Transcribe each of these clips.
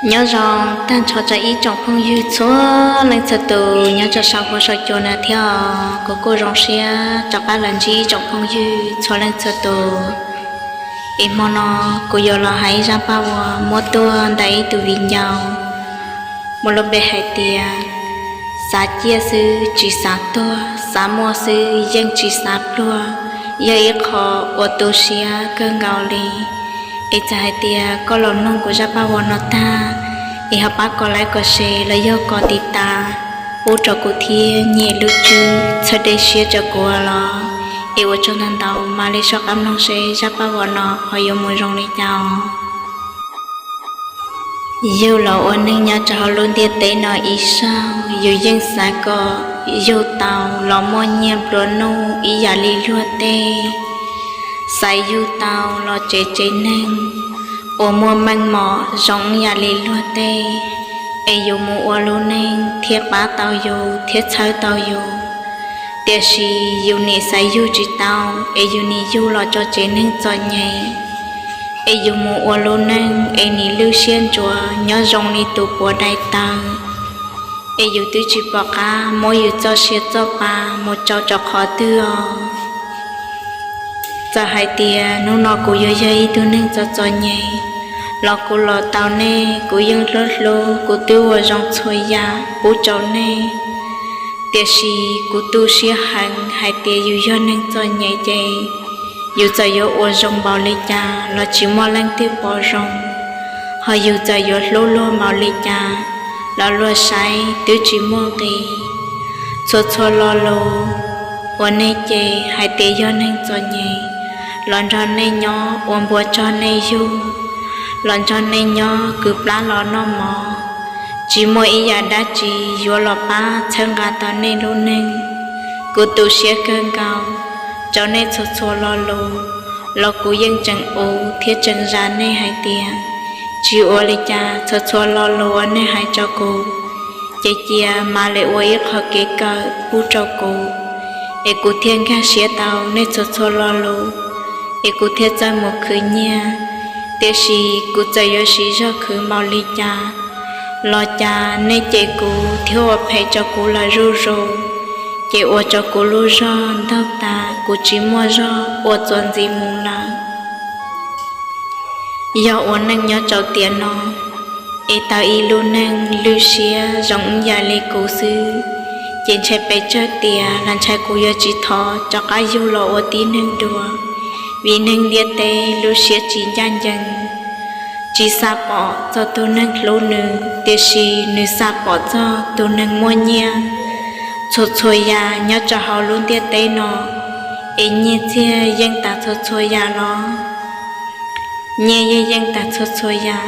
Nyob zoo tag nrho rau ib tsoom phooj ywg txhua leej txhua tus nyob rau saum huab saum cua na thiab. Kuv kuj zoo siab rov qab los ntsib ib tsoom phooj ywg txhua leej txhua tus. Es hmo no kuv yuav los hais ib zaj paj uas muab tuaj ntawm ib tug viv ncaus muaj lub npe hais tias, xav ciaj xwb tsis xav tuag, xav muaj xwb yeej tsis xav pluag, yog ib qho uas tu siab kawg nkaus li. Es txawm hais tias koj los mloog kuv zaj paj uas no tag, es ho pab kom like, kom share los yog kom tiv tas pub rau kuv thiab nyem lub tswb txhawb dej siab rau kuv los. Es ua tsaug ntau ntau, mam li soj qab mloog seb zaj paj uas no ho yuav mus zoo li cas. Yug los ua neeg nyob rau hauv lub ntiaj teb no ib zaug, yus yeej xav kom yug tau los muaj nyiaj nplua nuj ib yam li luag tej, xav yug tau los tsev tsev neeg uas muaj meej mom zoo ib yam li luag tej, es yus mus ua lub neej thiaj pab tau yus thiab txhawb tau yus. Tiam sis yus nim xav yug tsis tau, es yus nim yug los rau tsev neeg txom nyem, es yus mus ua lub neej es nim lwj siab ntsuav nyob zoo li tus puav dai taw, es yus twb tsis pom qab muab yus txoj sia txoj pa mus rau rau qhov twg os. Txawm hais tias hnub no kuv yuav yog ib tug neeg txom txom nyem los kuv los tau nej, kuv yeej hlub hlub, kuv twb ua zoo txhua yam pub rau nej. Tiam sis kuv tu siab heev hais tias yus yog neeg txom nyem ces yus txawm yuav ua zoo npaum li cas los tsis muaj leej twg pom zoo, ho yus txawm yuav hlub luag npaum li cas los luag saib twb tsis muaj nqis. Txhua txhua lo lus uas nej cem hais tias yog neeg txom nyem, los nrog nej nyob ua npua rog nej yug, los nrog nej nyob kwv plab los noj mov, tsis muaj ib yam dab tsi yuav los pab txhawb nqa tau nej lub neej. Kuv tu siab kawg nkaus rau nej txhua txhua lo lus, los kuv yeej tseem ua thiab tseem zam nej hais tias tsis ua li cas, txhua txhua lo lus uas nej hais rau kuv ces cia mam li ua ib qho kev kawm pub rau kuv, es kuv thiaj nkag siab tau nej txhua txhua lo lus, es kuv thiaj txawj mus khwv nyiaj. Tiam sis kuv txawm yuav siv zog khwv npaum li cas los cas nej cem kuv thiab ua phem rau kuv lawm zuj zus, ces ua rau kuv lub zog ntaug tas, kuv tsis muaj zog ua txuas ntxiv mus lawm. Yog ua neej nyob rau tiam no es tau ib lub neej lwj siab zoo ib yam li kuv xwb, ces ntshai pes tsawg tiam los ntshai kuv yuav tsis thov rov qab yug los ua tib neeg dua, vim neeg ntiaj teb lub siab tsis ncaj ncees, tsis xav pom txog tus neeg hlub nws, tiam sis nws xav pom txog tus neeg muaj nyiaj. Txhua txhua yam nyob rau hauv lub ntiaj teb no es nyiaj txiag yeej tas txhua txhua yam los. Nyiaj yeej yeej tas txhua txhua yam.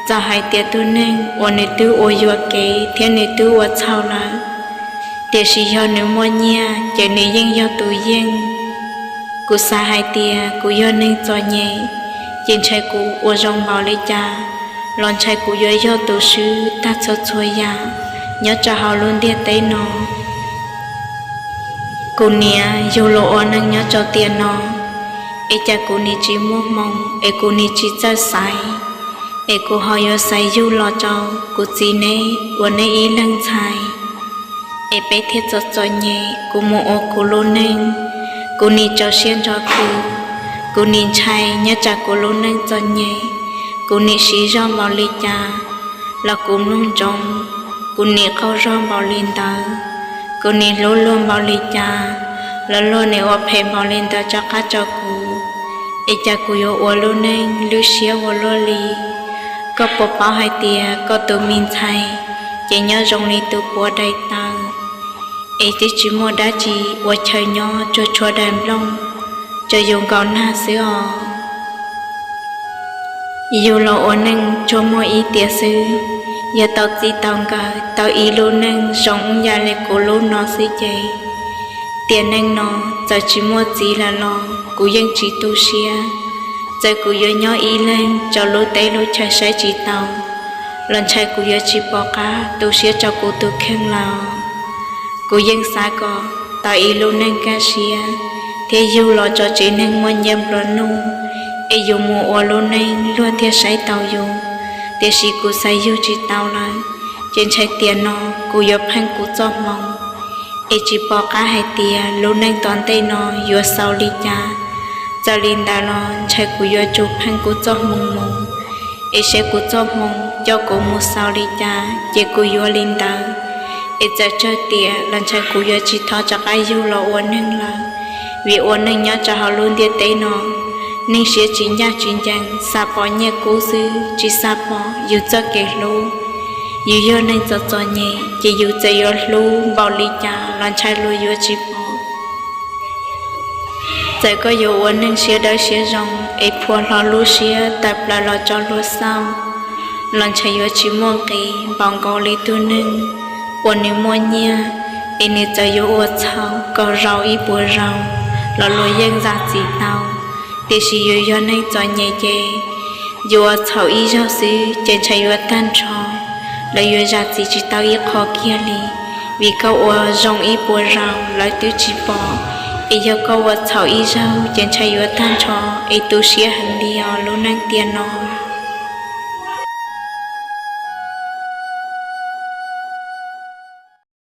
Txawm hais tias tus neeg uas nws twb ua yuam kev thiab nws twb ua txhaum lawm, tiam sis yog nws muaj nyiaj ces nws yeej yog tus yeej. Kuv xav hais tias kuv yog neeg txom nyem, ces ntshai kuv ua zoo npaum li cas los ntshai kuv yuav yog tus swb tag txhua txhua yam nyob rau hauv lub ntiaj teb no. Kuv niam, yug los ua neeg nyob rau tiam no, es cas kuv nim tsis muaj hmoo, es kuv nim tsis txawj xaiv, es kuv ho yuav xaiv yug los rau kuv txiv neb ua neb ib leeg ntxhais, es peb thiaj txom txom nyem. Kuv mus ua kuv lub neej, kuv nim rau siab nrog khwv, kuv nim ntshai nyob rau kuv lub neej txom nyem. Kuv nim siv zog npaum li cas los kuv mloog ntsoov, kuv nim qaug zog npaum li ntawd. Kuv nim hlub luag npaum li cas los luag nim ua phem npaum li ntawd rov qab rau kuv. Es cas kuv yuav ua lub neej lwj siab ua luaj li? Koj puas paub hais tias koj tus me ntxhais ces nyob zoo li tus puav dai taw, es twb tsis muaj dab tsi ua chaw nyob, tsuas tshuav daim nplooj rau yus nkaum nag xwb os. Yug los ua neej tsuas muaj ib tiam xwb, yog tau txij tau nkawm tau ib lub neej zoo ib yam li kuv lub no xwb ces, tiam neej no txawm tsis muaj txiv lawm los kuv yeej tsis tu siab. Txawm kuv yuav nyob ib leeg rau lub teb lub chaw saib tsis taus los ntshai kuv yuav tsis pom qab tu siab rau kuv tus kheej lawm. Kuv yeej xav kom tau ib lub neej kaj siab thiab yug los rau tsev neeg muaj nyiaj nplua nuj, es yus mus ua lub neej luag thiaj saib taus yus, tiam sis kuv xav yug tsis tau lawm, ces ntshai tiam no kuv yuav pheej kuv txoj hmoo, es tsis pom qab hais tias lub neej tom ntej no yuav xaus li cas. Txawm li ntawd los ntshai kuv yuav tsum pheej kuv txoj hmoo mus, es saib kuv txoj hmoo coj kuv mus xaus li cas ces kuv yuav li ntawd. Es txawm tsawg tiam los ntshai kuv yuav tsis thov rov qab yug los ua neeg lawm, vim ua neej nyob rau hauv lub ntiaj teb no, neeg siab tsis ncaj tsis ncees, xav pom nyiaj kub xwb tsis xav pom yus txoj kev hlub. Yus yog neeg txom txom nyem ces yus txawm yuav hlub npaum li cas los ntshai luag yuav tsis pom. Txawm koj yuav ua neeg siab dawb siab zoo es phua hlo lub siab tawm plaws los tso luag xauj, los ntshai yuav tsis muaj nqis npaum nkaus li tug neeg uas nws muaj nyiaj, es nws txawm yuav ua txhaum kom zaum ib puas zaus los luag yeej zam txim tau. Tiam sis yus yog neeg txom nyem ces yus ua txhaum ib zaug xwb ces ntshai yuav tag nrho, lawv yuav zam txim tsis tau ib qho kiag li. Vim koj ua zoo ib puas zaus lawv twb tsis pom, es yog koj ua txhaum ib zaug ces ntshai yuav tag nrho, es tu siab heev li os lub neej tiam no.